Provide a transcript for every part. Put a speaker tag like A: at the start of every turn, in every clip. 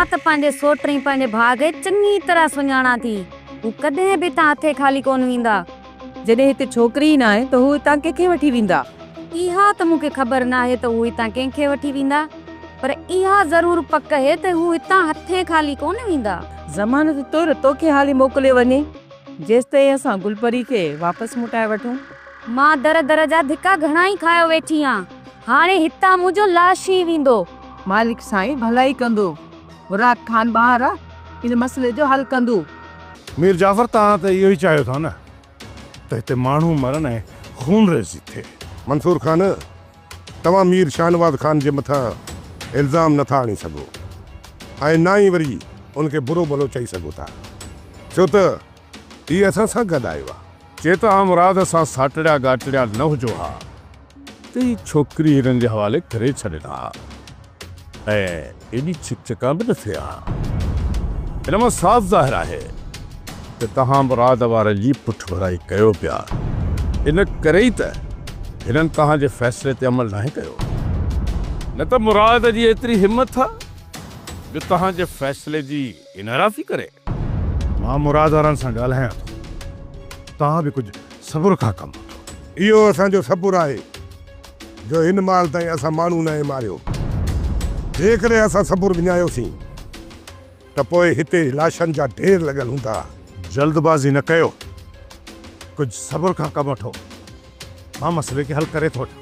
A: مان ته پنهنجي سوٽ ۽ پنهنجي ڀاء کي چڱي طرح سڃاڻان ٿي. هو ڪڏهن به هتان هٿين خالي ڪونه ويندا.
B: جڏهن هتي ڇوڪري ئي ناهي ته هو هتان ڪنهن کي وٺي ويندا؟
A: اها ته مون کي خبر ناهي ته هو هتان ڪنهن کي وٺي ويندا، پر اها ضرور پڪ اهي ته هو هتان هٿين خالي ڪونه ويندا.
B: ضمانت طور توکي هالي موڪليو وڃي، جيستائين اسان گل پري کي واپس موٽائي وٺون.
A: مان در در جا ڌڪا گهڻا ئي کايو ويٺي آن، هاڻي هتان منهنجو لاش ئي ويندو.
B: مالڪ سائين ڀلائي ڪندو. مراد خان ٻاهر آ، ان مسئلي جو حل ڪندو.
C: مير جعفر توهان ته اهو ئي چاهيو ٿا نه ته هتي ماڻهو مرن ۽ خونريزي ٿئي.
D: منصور خان، توهان مير شاهنواز خان جي مٿان الزام نه ٿا آڻي سگهو ۽ نه ئي وري ان کي برو ڀلو چئي سگهو ٿا، ڇو ته هي اسان سان گڏ آيو آ.
C: چي توهان مراد سان ساٽڙيا ڳاٽڙيا نه هجو ها ته هي ڇوڪري هنن جي حوالي ڪري ڇڏين ها ۽ ايڏي ڇڪ ڇڪان به نه ٿئي ها. ان مان صاف ظاهر آهي ته توهان مراد وارن جي پٺڀرائي ڪيو پيا، ان ڪري ئي ته هنن توهان جي فيصلي تي عمل ناهي ڪيو، نه ته مراد جي ايتري همٿ آ جو توهان جي فيصلي جي انحرافي ڪري. مان مراد وارن سان ڳالهايان ٿو، توهان به ڪجهه صبر کان ڪم وٺو.
D: اهو اسان جو صبر آهي جو هن مهل تائين اسان ماڻهو ناهي ماريو. جيڪڏهن اسان صبر وڃايوسين ته پوء هتي لاشن جا ڍير لڳل هوندا.
C: جلدبازي نه ڪيو، ڪجهه صبر کان ڪم وٺو، مان مسئلي کي حل ڪري ٿو وٺان.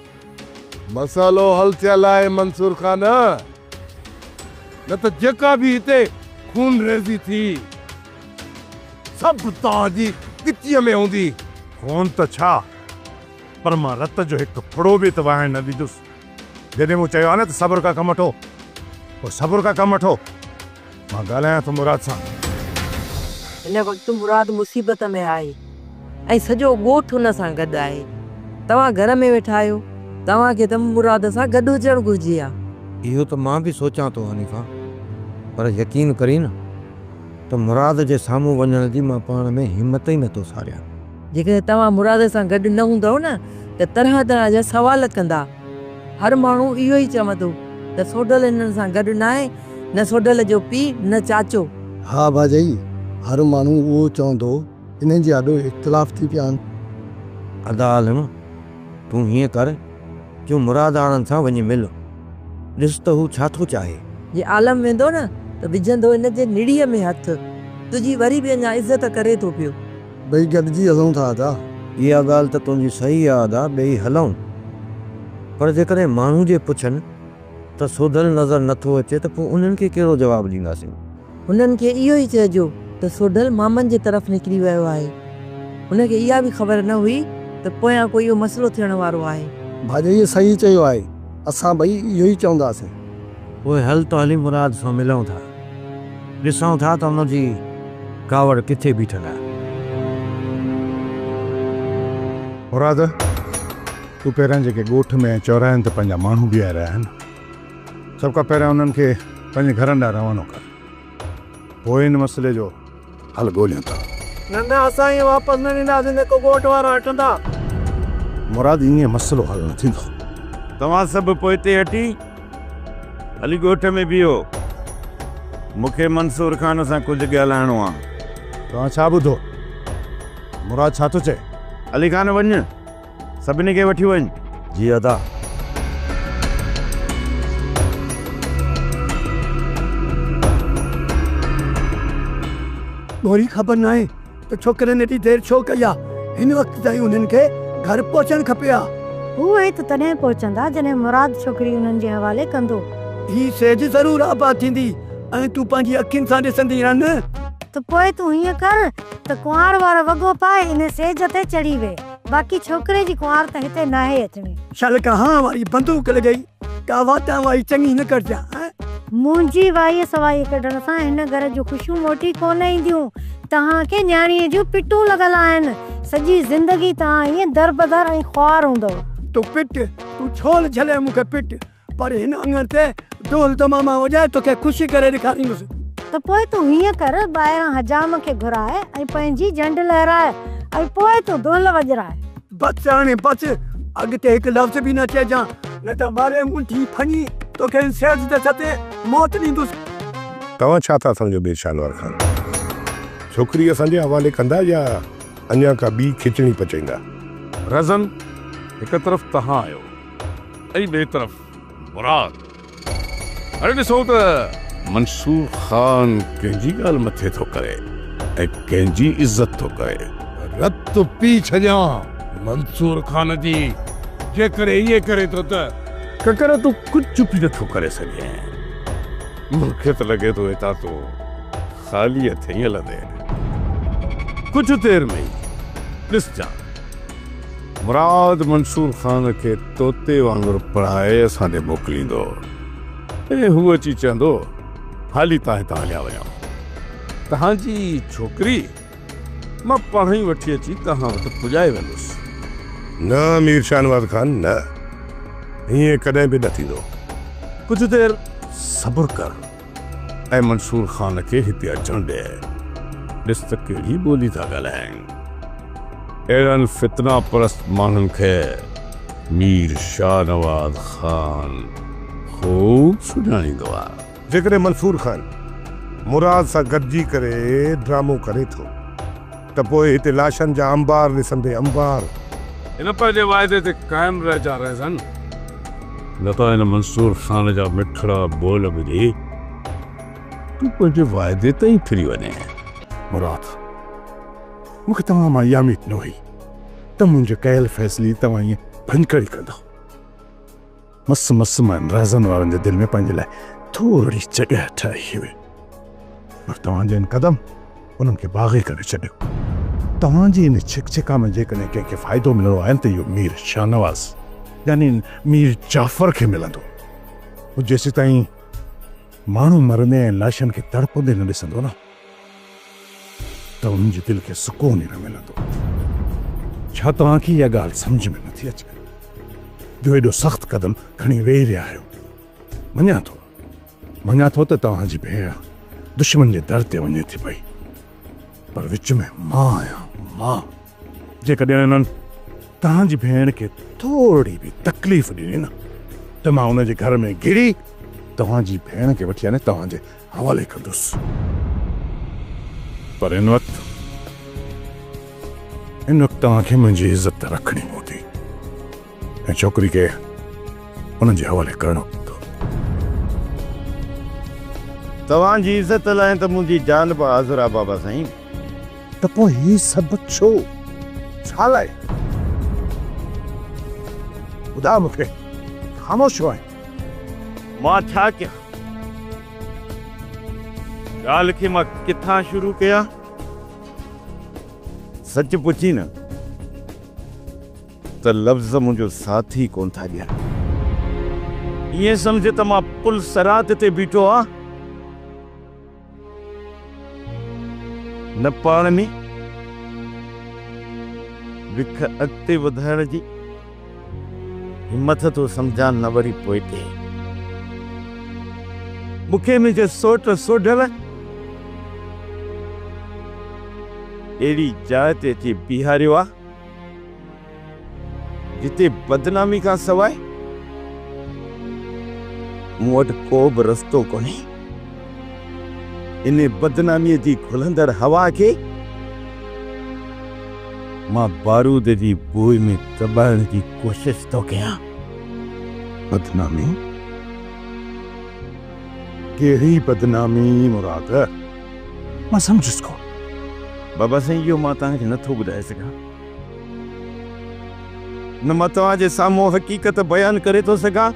E: مسئلو حل ٿيل آهي منصور خان، نه ته جيڪا به هتي خونريزي ٿي سڀ توهان جي ڳچيء ۾ هوندي.
C: خون ته ڇا، پر مان رت جو هڪ ڦڙو به ته وهائڻ نه ڏيندس. جڏهن مون چيو آهي نه ته صبر کان ڪم وٺو، پوء صبر کان ڪم وٺو. مان ڳالهايان ٿو مراد سان.
B: هن وقت مراد مصيبت ۾ آهي ۽ سڄو ڳوٺ هن سان گڏ آهي. توهان گهر ۾ ويٺا آهيو، توهان کي ته مراد سان گڏ هجڻ گهرجي ها.
F: اهو ته مان به سوچان ٿو حنيفه، پر يقين ڪرين ته مراد جي سامهون وڃڻ جي مان پاڻ ۾ همت ئي نٿو ساريان.
B: جيڪڏهن توهان مراد سان گڏ نه هوندؤ نه ته طرح طرح جا سوال ڪندا. هر ماڻهو اهو ئي چوندو ته سوڍل هنن سان گڏ ناهي، نه سوڍل جو پيء نه چاچو.
G: ها ڀاڄائي، هر ماڻهو اهو چوندو، انهن جي آڏو اختلاف ٿي پيا آهن.
F: ادا عالم، تون هيئن ڪر جو مراد آڻن سان وڃي مل، ڏس ته هو ڇا ٿو چاهي.
B: جي عالم ويندو نه ته وجهندو هن جي نڙيء ۾ هٿ، تنهنجي وري به اڃا عزت ڪري ٿو پيو.
G: ٻئي گڏجي هلون ٿا ادا.
F: اها ڳالهه ته تنهنجي صحيح آ ادا، ٻئي هلون، پر جيڪڏهن ماڻهو جي پڇن ته سوڍل نظر نه ٿو اچي ته پوء انهن کي ڪهڙو جواب ڏينداسين؟
B: هنن کي اهو ئي چئجو ته سوڍل مامن جي طرف نڪري ويو آهي. هن کي اها به خبر نه هئي ته پويان ڪو اهو مسئلو ٿيڻ وارو آهي.
G: ڀاڄائيء صحيح چيو آهي. اسان ٻئي اهو ئي چونداسين.
F: پوء هل ته هلي مراد سان ملون ٿا. ڏسون ٿا ته ان جي ڪاوڙ ڪٿي بيٺل آهي.
C: مراد! تون پهريان جيڪي ڳوٺ ۾ ۽ چوراهن تي پنهنجا ماڻهو بيهاريا آهن، سڀ کان پهريان انهن کي پنهنجي گهرن ڏانهن روانو ڪر. پوء ان مسئلي جو حل ڳوليون ٿا.
E: نه نه اسان ائين واپس نه وينداسين جيڪو ڳوٺ وارا هٽندا.
C: مراد ائين مسئلو حل نه ٿيندو.
H: توهان سڀ پوئتي هٽي هلي ڳوٺ ۾ بيهو. مون کي منصور خان سان ڪجهه ڳالهائڻو آ.
C: توهان ڇا ٻڌو؟ مراد ڇا ٿو چئي؟
H: علي خان وڃ. سڀني کي وٺي وڃ.
F: جي ادا.
I: ڳوري خبر ناهي ته ڇوڪرن ايڏي دير ڇو ڪئي آ، هن وقت تائين انهن کي گهر پهچڻ کپي ها.
J: هو هت تڏهن پهچندا جڏهن مراد ڇوڪري انهن جي حوالي ڪندو.
I: هي سيج ضرور آباد ٿيندي ۽ تون پنهنجي اکين سان ڏسندين رن.
J: ته پوء تون هيئن ڪر ته ڪنوار وارو وڳو پائي انهي سيج تي چڙهي ويهه. باقي ڇوڪري جي ڪنوار ته هتي ناهي اچڻي.
I: شل ڪهان واري بندوق لڳئي، ڪا واتان وائي چڱي نه ڪڍجان، هه.
J: منهنجي وائيء سوائيء ڪڍڻ سان هن گهر جون خوشيون موٽي ڪونه اينديون. توهان کي نياڻيء جون پٽون لڳل آهن. سڄي زندگي توهان ائين دربدر ۽ خوار هوندؤ.
I: تون پٽ، تون ڇول جهلي مون کي پٽ. پر هن اڱڻ تي ڍول دماما وڄائي توکي خوش ڪري ڏيکاريندس.
J: ته پوء تون هيئن ڪر، ٻاهران حجام کي گهراء ۽ پنهنجي جهنڊ لهراء ۽ پوء تون دهل وڄراء.
I: بس هاڻي بس، اڳتي هڪ لفظ به نه چئجان، نه ته ماري منٺي ڦڻي توکي هن سيج تي ڇتي موت ڏيندس.
D: توهان ڇا ٿا سمجهو مير شاهنواز خان؟ ڇوڪري اسان جي حوالي ڪندا يا اڃا ڪا ٻي کچڻي پچائيندا؟
C: رزن، هڪ طرف توهان آهيو ۽ ٻئي طرف مراد. هاڻي ڏسون ته منصور خان ڪنهن جي ڳالهه مٿي ٿو ڪري ۽ ڪنهن جي عزت ٿو ڪري.
E: رت پي ڇڏيان منصور خان جي جيڪڏهن ائين ڪري ٿو ته.
C: ڪڪر تون ڪجهه به نٿو ڪري سگهين. مون کي ته لڳي ٿو هتان تون خالي هٿين هلندين. ڪجهه دير ۾ ئي ڏسجان. مراد منصور خان کي طوطي وانگر پڙهائي اسان ڏي موڪليندو ۽ هو اچي چوندو، هالي تان هتان هليا وڃو. توهان جي ڇوڪري مان پاڻهئي وٺي اچي توهان وٽ پڄائي ويندس.
D: نه مير شاهنواز خان نه، ائين ڪڏهن به نه ٿيندو.
C: ڪجهه دير صبر ڪر ۽ منصور خان کي هتي اچڻ ڏي. ڏس ته ڪهڙي ٻولي ٿا ڳالهائين. اهڙن فتنه پرست ماڻهن کي مير شاهنواز خان خوب سڃاڻيندو آهي.
D: جيڪڏهن منصور خان مراد سان گڏجي ڪري ڊرامو ڪري ٿو ته پوء هتي لاشن جا انبار ڏسندين انبار.
C: هن پنهنجي واعدي تي قائم رهجان رهزن. نه ته هن منصور خان جا مٺڙا ٻول ٻڌي تون پنهنجي واعدي تان ئي ڦري وڃين.
K: مراد، مون کي توهان مان اها اميد نه هئي ته منهنجي ڪيل فيصلي جي توهان ائين ڀڃڪڙي ڪندؤ. مس مس مان رهزن وارن جي دل ۾ پنهنجي لاء ٿورڙي جڳهه ٺاهي هئي، پر توهان جي ان قدم انهن کي باغي ڪري ڇڏيو. توهان جي ان ڇڪ ڇڪا ۾ جيڪڏهن ڪنهن کي فائدو ملڻو آهي ته اهو مير شاهنواز يعني مير جعفر کي ملندو. هو جيسيتائين ماڻهو مرندي ۽ لاشن کي تڙپندي نه ڏسندو نه، ته انهن جي دل کي سڪون ئي نه ملندو. ڇا توهان کي اها ڳالهه سمجهه ۾ نٿي اچي جو ايڏو سخت قدم کڻي ويهي رهيا آهيو؟ مڃان ٿو، مڃان ٿو ته توهان جي ڀيڻ دشمن جي در تي وڃي ٿي پئي، پر وچ ۾ مان آهيان، مان. جيڪڏهن انهن توهان جي ڀيڻ کي ٿورڙي به تڪليف ڏني نه ته مان ان جي گهر ۾ گهڙي توهان جي ڀيڻ کي وٺي آڻي توهان جي حوالي ڪندس. پر ان وقت ان وقت توهان کي منهنجي عزت رکڻي پوندي ۽ ڇوڪري کي انهن جي حوالي ڪرڻو پوندو.
H: توهان جي عزت لاء ته منهنجي جان به حاضر آ بابا سائين.
K: ته پوء هي سڀ ڇو؟ ڇا لاء؟ ٻڌاء مون کي، خاموش ڇو آهين؟
H: مان ڇا ڪيان؟ ڳالهه کي مان ڪٿان شروع ڪيان؟ سچ پڇين نه ته لفظ منهنجو ساٿ ئي ڪونه ٿا ڏين. ائين سمجهه ته مان پل صراط تي بيٺو آهيان. نه پاڻ ۾ وک اڳتي وڌائڻ جي همٿ ٿو سمجهان نه وري پوئتي. مون کي منهنجي سوٽ سوڍل اهڙي جاء تي اچي بيهاريو آ، جتي بدنامي کان سواء مون وٽ ڪو به رستو ڪونهي. انهي بدناميء جي گهلندڙ هوا کي مان بارود جي بوء ۾ دٻائڻ جي ڪوشش ٿو ڪيان.
K: بدنامي؟ ڪهڙي بدنامي مراد؟ مان سمجهيس ڪونه.
H: بابا سائين اهو مان توهان کي نٿو ٻڌائي سگهان. نه مان توهان جي سامهون حقيقت بيان ڪري ٿو سگهان،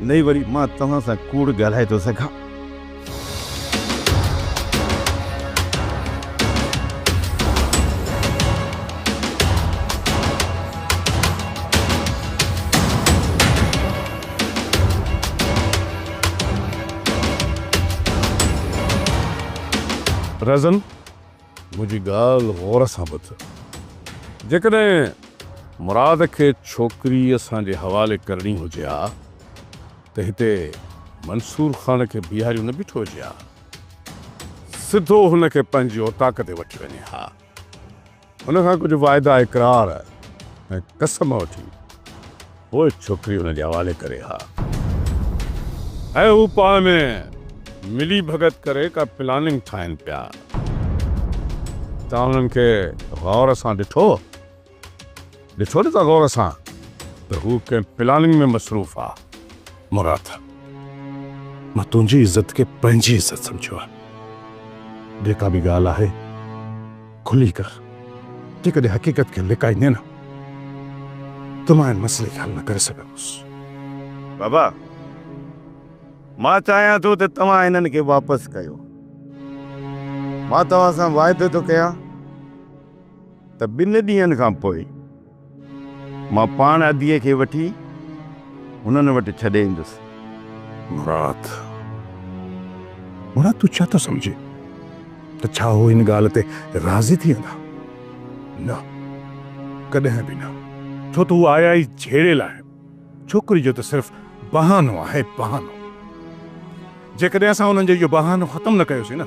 H: نه ئي وري مان توهان سان ڪوڙ ڳالهائي ٿو سگهان.
C: رزن، منهنجي ڳالهه غور سان ٻڌ. جيڪڏهن مراد کي ڇوڪري اسان جي حوالي ڪرڻي هجي ها ته هتي منصور خان کي بيهاريو نه بيٺو هجي ها. سڌو هن کي پنهنجي اوطاق تي وٺي وڃي ها. هن کان ڪجهه واعدا اقرار ۽ قسم وٺي پوء ڇوڪري هن جي حوالي ڪري ها ۽ هو پاڻ ۾ ملي ڀڳت ڪري ڪا پلاننگ ٺاهين پيا. توهان انهن کي غور سان ڏٺو؟ ڏٺو نه ٿا غور سان ته هو ڪنهن پلاننگ ۾ مصروف آ.
K: مراد، مان تنهنجي عزت کي پنهنجي عزت سمجهيو آ. جيڪا به ڳالهه آهي کلي ڪر. جيڪڏهن حقيقت کي لڪائيندين نه ته مان هن مسئلي کي حل نه ڪري سگهندس.
H: بابا، مان چاهيان ٿو ته توهان هنن کي واپس ڪيو. مان توهان سان واعدو ٿو ڪيان ته ٻن ڏينهن کان پوء مان پاڻ اديء کي وٺي هنن وٽ ڇڏي ايندس.
K: مراد، مراد تون ڇا ٿو سمجهين ته ڇا هو ان ڳالهه تي راضي ٿي ويندا؟ نه، ڪڏهن به نه، ڇو ته هو آيا ئي جهيڙي لاء. ڇوڪري جو ته صرف بهانو آهي، بهانو. جيڪڏهن اسان انهن جو اهو بهانو ختم نه ڪيوسين نه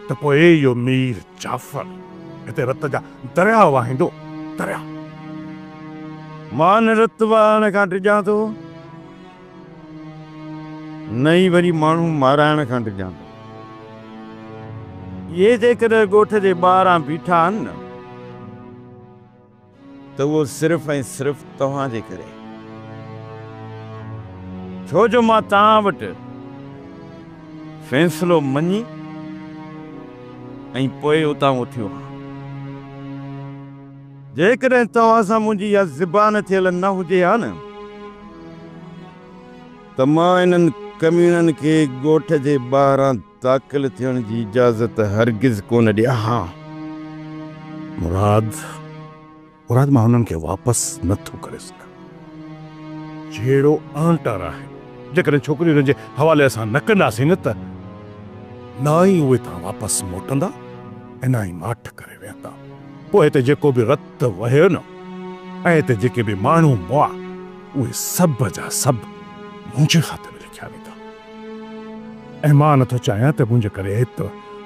K: ته پوء اهو مير جعفر هتي رت جا درياء وهائيندو، درياء.
H: مان نه رت وهائڻ کان ڊڄان ٿو، نه ئي وري ماڻهو مارائڻ کان ڊڄان ٿو. اهي جيڪڏهن ڳوٺ جي ٻاهران بيٺا آهن نه ته اهو صرف ۽ صرف توهان جي ڪري، ڇو جو مان توهان وٽ فيصلو مڃي ۽ پوء اتان اٿيو هان. جيڪڏهن توهان سان منهنجي اها زبان ٿيل نه هجي ها نه ته مان انهن ڪميڻن کي ڳوٺ جي ٻاهران داخل ٿيڻ جي اجازت هرگز ڪونه ڏيان ها.
K: مراد، مراد مان هنن کي واپس نه ٿو ڪري سگهان. جهيڙو اڻٽر آهي. جيڪڏهن ڇوڪري هنن جي حوالي اسان نه ڪنداسين نه ته نه ئي اهي هتان واپس موٽندا ۽ نه ئي ماٺ ڪري ويهندا. پوء هتي جيڪو به رت وهيو نه ۽ هتي جيڪي به ماڻهو مئا اهي سڀ جا سڀ منهنجي کاتي ۾ لکيا ويندا. ۽ مان نٿو چاهيان ته منهنجي ڪري هت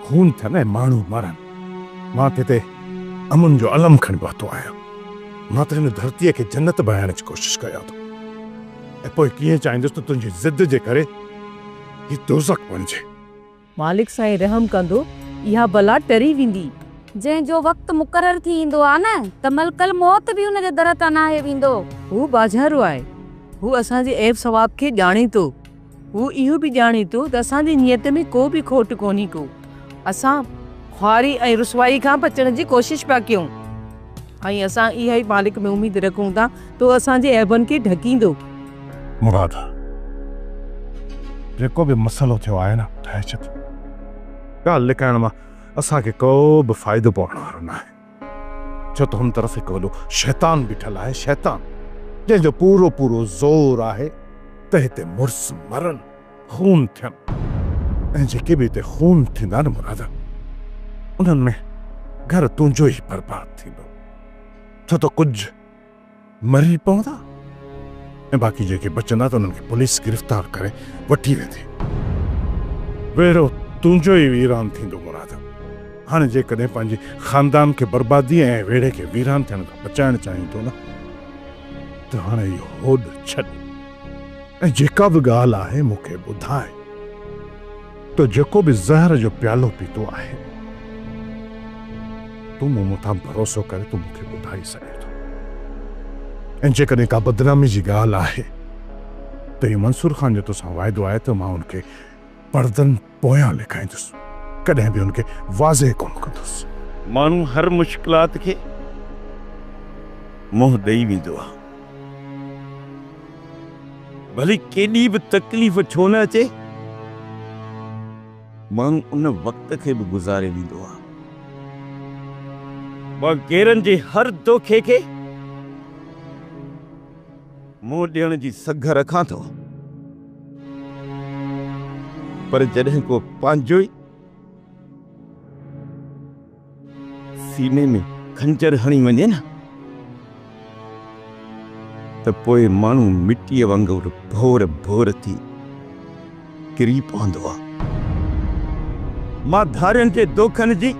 K: خون ٿين ۽ ماڻهو مرن. مان ته هتي امن جو علم کڻي پهتو آهيان. مان ته هن ڌرتيء کي جنت بڻائڻ جي ڪوشش ڪريان ٿو ۽ پوء ڪيئن چاهيندس ته تنهنجي ضد جي ڪري هي دوزخ بڻجي.
B: مالڪ سائين رحم ڪندو، اها بلا ٽري ويندي.
A: جنهن جو وقت مقرر ٿي ايندو آ نه ته ملڪ الموت به ان جي در تان ناهي ويندو.
B: هو ٻاجهارو آهي. هو اسان جي عيب ثواب کي ڄاڻي ٿو. هو اهو به ڄاڻي ٿو ته اسان جي نيت ۾ ڪو به کوٽ ڪونهي ڪو. اسان خواري ۽ رسوائي کان بچڻ جي ڪوشش پيا ڪيون ۽ اسان اها ئي مالڪ ۾ اميد رکون ٿا ته هو اسان جي عيبن کي ڍڪيندو.
K: مراد، جيڪو به مسئلو ٿيو آهي نه ٺاهي ڇڏ. ڳالهه لڪائڻ مان اسان کي ڪو به فائدو پوڻ وارو ناهي. ڇو ته هن طرف هڪ وڏو شيطان بيٺل آهي، شيطان، جنهن جو پورو پورو زور آهي ته هتي مڙس مرن، خون ٿين ۽ جيڪي به هتي خون ٿيندا نه مراد، انهن ۾ گهر تنهنجو ئي برباد ٿيندو، ڇو ته ڪجهه مري پوندا ۽ باقي جيڪي بچندا ته انهن کي پوليس گرفتار ڪري وٺي ويندي. ويڙهو تنهنجو ئي ويران ٿيندو مراد. هاڻي جيڪڏهن پنهنجي خاندان کي بربادي ۽ ويڙهي کي ويران ٿيڻ کان بچائڻ چاهين ٿو نه ته هاڻي اهو هوڏ ڇڏ ۽ جيڪا به ڳالهه آهي مون کي ٻڌاء. تو جيڪو به زهر جو پيالو پيتو آهي، تون مون مٿان ڀروسو ڪري تون مون کي ٻڌائي سگهين ٿو ۽ جيڪڏهن ڪا بدنامي جي ڳالهه آهي ته اهو منصور خان جو توسان واعدو آهي ته مان ان کي پردن پويان لڪائيندس، ڪڏهن به ان کي واضح ڪونه ڪندس.
H: ماڻهو هر مشڪلات کي منهن ڏئي ويندو آهي. ڀلي ڪيڏي به تڪليف ڇو نه اچي، ماڻهو ان وقت کي به گذاري ويندو آهي. مان غيرن جي هر دوکي کي منهن ڏيڻ جي سگهه رکان ٿو، پر جڏهن ڪو پنهنجو ئي سيني ۾ خنجر هڻي وڃي نه ته پوء ماڻهو مٽيء وانگر ڀور ڀور ٿي ڪري پوندو آهي. مان ڌارين جي دوکن جي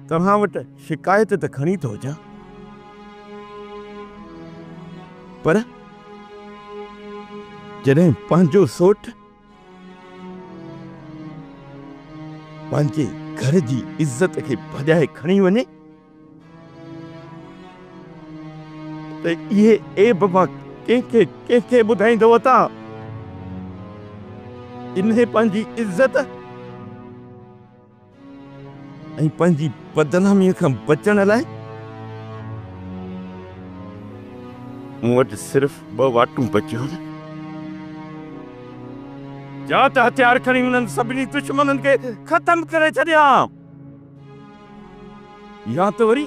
H: توهان وٽ شڪايت ته کڻي ٿو اچان، پر جڏهن پنهنجو سوٽ पंहिंजे घर जी इज़त खे भॼाए खणी वञे त इहे ऐब मां कंहिंखे कंहिंखे ॿुधाईंदो वतां। इन्हे पंहिंजी इज़त ऐं पंहिंजी बदनामीअ खां बचण लाइ मूं वटि सिर्फ़ ॿ वाटूं बचियूं आहिनि। या त हथियार खणी उन्हनि सभिनी दुश्मननि खे ख़तमु करे छॾियां या त वरी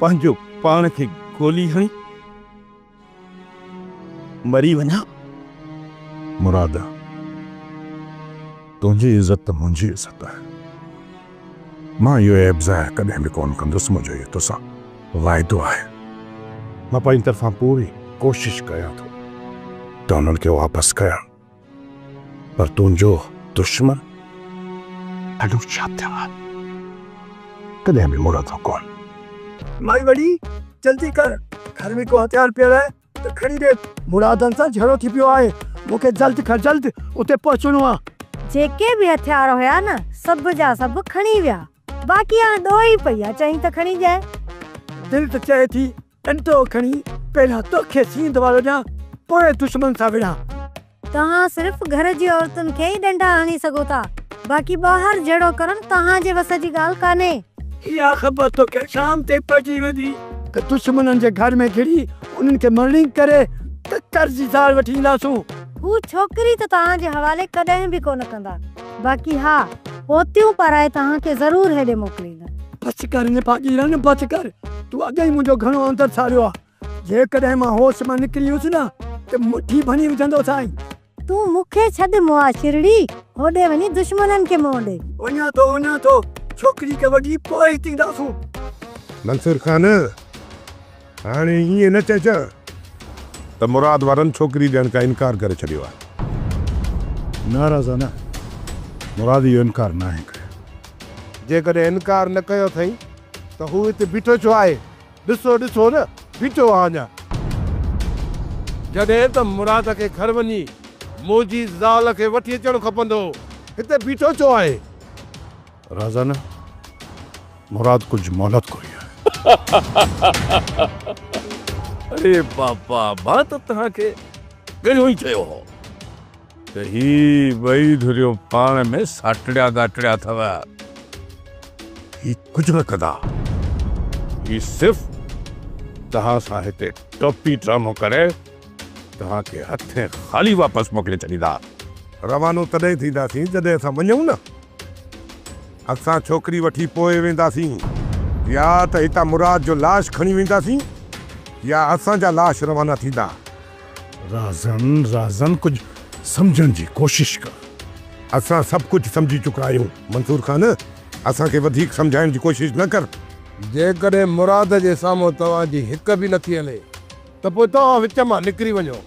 H: पंहिंजो पाण खे गोली हणी मरी वञां।
K: मुराद, तुंहिंजी इज़त त मुंहिंजी इज़त आहे। मां इहो ऐब ज़ाहिर कॾहिं बि कोन कंदुसि। मुंहिंजो इहो तोसां वाइदो आहे। मां पंहिंजी तरफ़ां पूरी कोशिशि कयां थो त उन्हनि खे वापसि कयां, पर तुंहिंजो दुश्मन ॾाढो शातिर आहे, कॾहिं बि मुड़ंदो कोन।
I: माई वड़ी जल्दी कर, घर में को हथियार पियल आहे त खणी ॾे। मुरादनि सां झगड़ो थी पियो आहे, मूंखे जल्द खां जल्द उते पहुचणो आहे।
J: जेके बि हथियार हुया न, सभु जा सभु खणी विया, बाक़ी हाणे ॾोह ई पई आहे, चई त खणी जाए।
I: दिलि त चए थी डंडो खणी पहिरियां तोखे सींद वारो ॾियां, पोइ दुश्मन सां विढ़ां।
J: तव्हां सिर्फ़ घर जी औरतुनि खे ई डंडा हणी सघो था, बाक़ी ॿाहिरि जहिड़ो करणु तव्हांजे वस जी ॻाल्हि कान्हे।
I: इहा ख़बर तोखे शाम ते पइजी वेंदी त दुश्मननि जे घर में घिरी उन्हनि खे मरलिंग करे ककर जी ज़ाल वठी ईंदासूं।
J: हू छोकिरी त तव्हांजे हवाले कॾहिं बि कोन कंदा, बाक़ी हा पोतियूं पाराए तव्हांखे ज़रूरु हेॾे मोकिलींदा।
I: बसि कर निभागी, बसि कर, तूं अॻे ई मुंहिंजो घणो अंदरि सारियो आहे। जेकॾहिं मां होश मां निकिरी वियुसि न त मुठी भणी विझंदो साईं।
J: तूं मूंखे छॾ मुआ शिरड़ी, होॾे वञी दुश्मननि खे मुंहुं ॾे।
I: वञा थो, छोकिरी खे वठी पोइ थींदासूं।
D: मंसूर खान, हाणे ईअं न चइजांइ त मुराद वारनि छोकिरी ॾियण खां इनकार करे छॾियो आहे।
K: न राज़ा न, मुराद इहो इनकार न आहे कयो।
E: जेकॾहिं इनकार न कयो अथई त हू हिते बीठो छो आहे? ॾिसो ॾिसो न, बीठो आहे अञा। जॾहिं त मुराद खे घर वञी मुंहिंजी ज़ाल खे वठी अचणु खपंदो, हिते बीठो छो आहे?
K: राज़ा न, मुराद कुझु मोहलत घुरी आहे।
C: अरे बाबा, मां त तव्हांखे कहिड़ो ई चयो हो त ही ॿई धुरियूं पाण में साटड़िया गाटड़िया अथव, ही कुझु न कंदा, ही सिर्फ़ तव्हां सां हिते टोपी ड्रामो करे तव्हांखे हथें ख़ाली वापसि मोकिले छॾींदा।
D: रवानो तॾहिं थींदासीं जॾहिं असां वञूं न। असां छोकिरी वठी पोइ वेंदासीं, या त हितां मुराद जो लाश खणी वेंदासीं या असांजा लाश रवाना थींदा।
K: राज़न राज़न, कुझु सम्झण जी कोशिशि कर।
D: असां सभु कुझु सम्झी चुका आहियूं मंसूर खान, असांखे वधीक सम्झाइण जी कोशिशि न कर।
E: जेकॾहिं मुराद जे साम्हूं तव्हांजी हिकु बि नथी हले त पोइ तव्हां विच मां निकिरी वञो।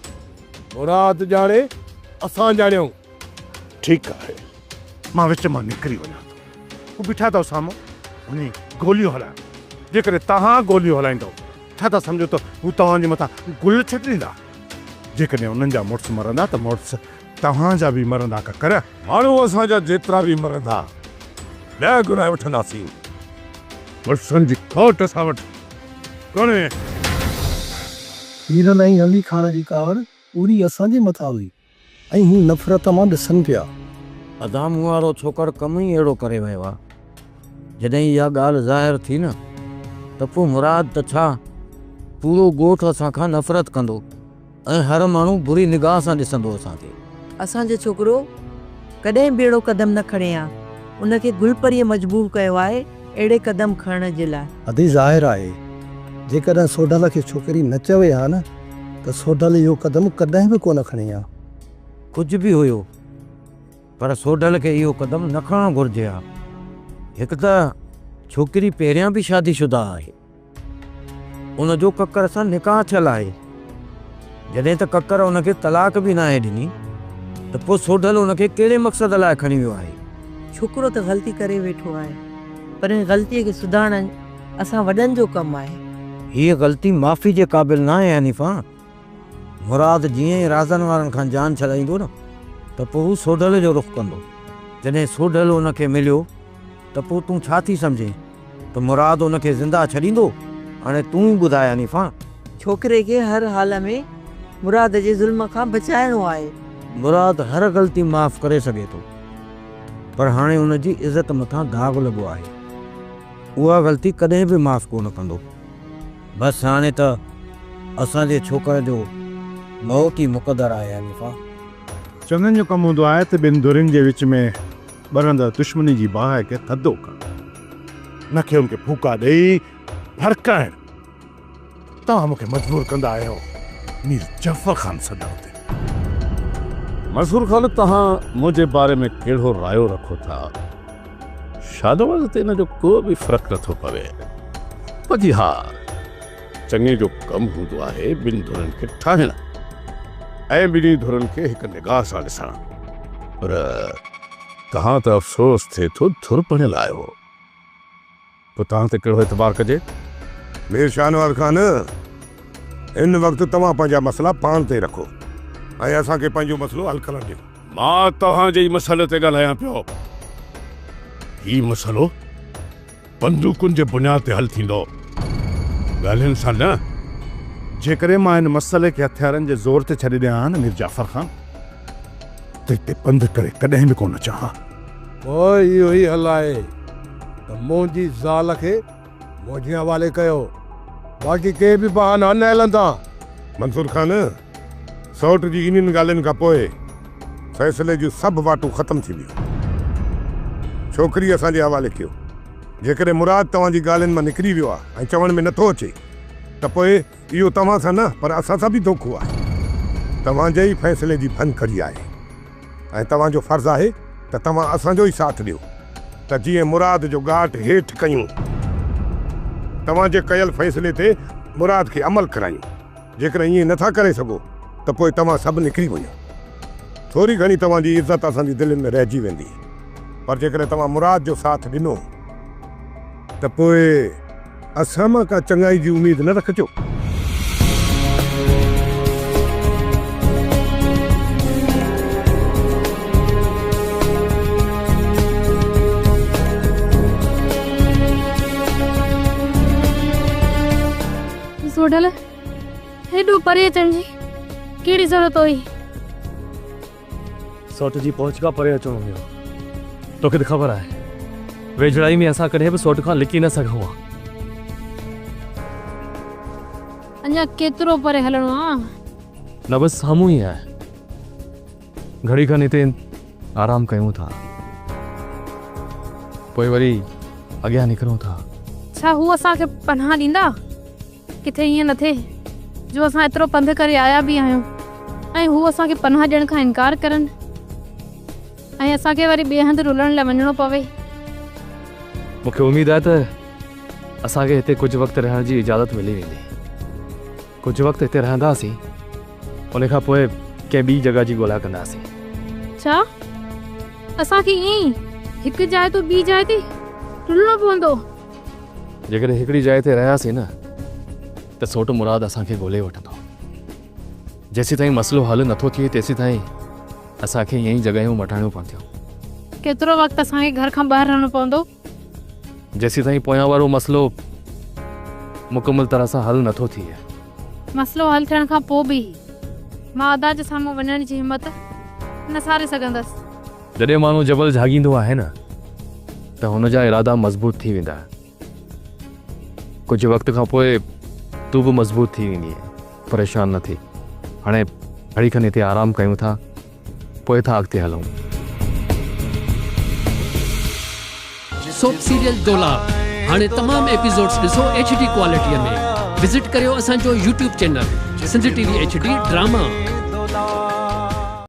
E: मुराद ॼाणे, असां ॼाणियूं।
K: ठीकु आहे, मां विच मां निकिरी वञां थो। हू बीठा अथव साम्हूं, वञी गोलियूं हलायो। जेकॾहिं तव्हां गोलियूं हलाईंदव, छा था सम्झो त हू तव्हांजे मथां गुल छॾींदा? जेकॾहिं उन्हनि जा मुड़ुस मरंदा त मुड़ुस तव्हांजा बि मरंदा। ककर
C: माण्हू असांजा जेतिरा बि मरंदा, ॿिया घुराए वठंदासीं।
K: मुड़ुसनि जी खोट असां वटि कोन्हे।
G: हीरन ऐं अली खान जी कावड़ पूरी असांजे मथां हुई ऐं हू नफ़रत मां ॾिसनि पिया।
F: अदा मूं वारो छोकर कमु ई अहिड़ो करे वियो आहे। जॾहिं इहा ॻाल्हि ज़ाहिर थी न त पोइ मुराद त छा पूरो ॻोठ असां खां नफ़रत कंदो ऐं हर माण्हू बुरी निगाह सां ॾिसंदो असांखे।
B: असांजो छोकिरो कॾहिं बि अहिड़ो कदम न खणे हा। उनखे गुलपरीअ मजबूर कयो आहे अहिड़े कदम खणण जे लाइ।
G: अदी ज़ाहिर आहे, जेकॾहिं सोढल खे छोकिरी न चवे हा न त सोढल इहो कदम कॾहिं बि कोन खणे हा।
F: कुझु बि हुयो, पर सोढल खे इहो कदम न खणणु घुरिजे हा। हिकु त छोकिरी पहिरियां बि शादीशुदा आहे, उनजो ककर सां निकाह थियल आहे। जॾहिं त ककर उनखे तलाक बि नाहे ॾिनी त पोइ सोढल उनखे कहिड़े मक़सद लाइ खणी वियो आहे?
B: छोकिरो त ग़लती करे वेठो आहे, पर इन ग़लतीअ खे सुधारणु असां वॾनि जो कमु आहे।
F: हीअ ग़लती माफ़ी जे क़ाबिल न आहे हनीफ़ा। मुराद जीअं ई राज़न वारनि खां जान छॾाईंदो न त पोइ हू सोढल जो रुख़ कंदो। جڏهن سوڍل ان کي مليو ته پوء تون ڇا ٿي سمجهين ته مراد ان کي زنده ڇڏيندو؟ هاڻي تون ئي ٻڌاء حنيفا.
L: ڇوڪري کي هر حال ۾ مراد جي ظلم کان بچائڻو آهي.
F: مراد هر غلطي معاف ڪري سگهي ٿو پر هاڻي ان جي عزت مٿان داغ لڳو آهي. اها غلطي ڪڏهن به معاف ڪونه ڪندو. بس هاڻي ته اسان جي ڇوڪر جو موت ئي مقدر آهي حنيفا.
K: چڱن جو ڪم هوندو آهي ته ٻن ڌرين جي وچ ۾ ٻرندڙ دشمني جي باهه کي ٿڌو ڪرڻ، نه ڪي ان کي ڦوڪا ڏيئي ڀڙڪائڻ. توهان مون کي مجبور ڪندا آهيو مير جعفر خان سڏڻ تي.
C: منصور خان توهان منهنجي باري ۾ ڪهڙو رايو رکو ٿا؟ شاهنواز تي ان جو ڪو به فرق نٿو پوي. پر جي ها، چڱي جو ڪم هوندو آهي ٻن ڌرين کي ٺاهڻ ۽ ٻنهي ڌرين کي هڪ نگاهه سان ڏسڻ. پر توهان ته افسوس ٿئي ٿو ڌر بڻيل آهيو. پوء توهان تي ڪهڙو اعتبار ڪجي؟
D: مير شاهنواز خان، هن وقت توهان پنهنجا مسئلا پاڻ تي رکو ۽ اسان کي پنهنجو مسئلو حل ڪرڻ ڏيو.
C: مان توهان جي ئي مسئلي تي ڳالهايان پيو. هي مسئلو بندوقن جي بنياد تي حل ٿيندو، ڳالهين سان نه.
K: جيڪڏهن مان هن مسئلي کي هٿيارن جي زور تي ڇڏي ڏيان ها نه مير جعفر خان، ته هتي پنڌ ڪري ڪڏهن به ڪونه اچان ها.
E: پوء اهو ئي حل آهي ته منهنجي زال کي منهنجي حوالي ڪيو، باقي ڪي به بهانا نه هلندا.
D: منصور خان، سئوٽ جي انهن ڳالهين کان پوء فيصلي جون سڀ واٽون ختم ٿي ويون. ڇوڪري اسان جي حوالي ڪيو. جيڪڏهن مراد توهان جي ڳالهين مان نڪري ويو آهي ۽ چوڻ ۾ نٿو اچي ته پوء اهو توهان سان نه پر اسان سان به دوکو آهي. توهان جي ئي فيصلي جي ڀڃڪڙي آهي ۽ توهان جو فرض آهي ته توهان اسان جو ئي ساٿ ڏيو ته جيئن مراد جو ڳاٽ هيٺ ڪيون. توهان جي ڪيل فيصلي تي مراد کي عمل ڪرايون. جيڪڏهن ائين نٿا ڪري سگهو ته پوء توهان سڀ نڪري وڃو. ٿوري گهڻي توهان جي عزت اسان جي دلين ۾ رهجي ويندي. پر جيڪڏهن توهان مراد جو ساٿ ڏنو ته پوء اسان مان ڪا چڱائي جي اميد نه رکجو.
A: سوڍل، هيڏو پري اچڻ جي ڪهڙي ضرورت هئي؟
M: سوٽ جي پهچ کان پري اچڻو هيو. توکي ته خبر آهي، ويجهڙائي ۾ اسان ڪڏهن به سوٽ کان لڪي نه سگهون ها.
A: اڃا ڪيترو پري هلڻو آ؟
M: نه بس سامهون ئي آهي. گهڙي کن هتي آرام ڪيون ٿا، پوء وري اڳيان نڪرون ٿا.
A: ڇا هو اسان کي پناهه ڏيندا؟ ڪٿي ائين نه ٿئي جو اسان ايترو پنڌ ڪري آيا به آهيون ۽ هو اسان کي پناهه ڏيڻ کان انڪار ڪرن ۽ اسان کي وري ٻئي هنڌ رلڻ لاء وڃڻو پوي.
M: مون کي اميد آهي ته اسان کي هتي ڪجهه وقت رهڻ جي اجازت ملي ويندي. ڪجهه وقت هتي رهنداسين، ان کان پوء ڪنهن ٻي جڳهه جي ڳولا ڪنداسين.
A: ڇا اسان کي ائين ئي هڪ جاء تان ٻي جاء تي رلڻو پوندو؟
M: جيڪڏهن هڪڙي جاء تي رهياسين نه ته سوٽ مراد اسان کي ڳولي وٺندو. جيسيتائين مسئلو حل نٿو ٿئي تيسيتائين اسان کي ائين ئي جڳهيون مٽائڻيون پونديون.
A: ڪيترو وقت اسان کي گهر کان ٻاهر رهڻو پوندو؟
M: جيسيتائين پويان وارو مسئلو مڪمل طرح سان حل نٿو ٿئي.
A: مسئلو حل ٿيڻ کان پوء به مان ادا جي سامهون وڃڻ جي همت نه ساري سگهندس.
M: جڏهن ماڻهو جبل جهاڳيندو آهي نه ته هن جا ارادا مضبوط ٿي ويندا آهن. ڪجهه وقت کان پوء تون به مضبوط ٿي ويندينء. پريشان نه ٿي. هاڻي گهڙي کن هتي آرام ڪيون ٿا، پوء ٿا اڳتي هلون.
N: سوپ سيريل دولاب هاڻي تمام ايپيسوڊز ڏسو ايڇ ڊي ڪوالٽي ۾ وزٽ ڪريو اسان جو YouTube channel Sindh T V H D drama.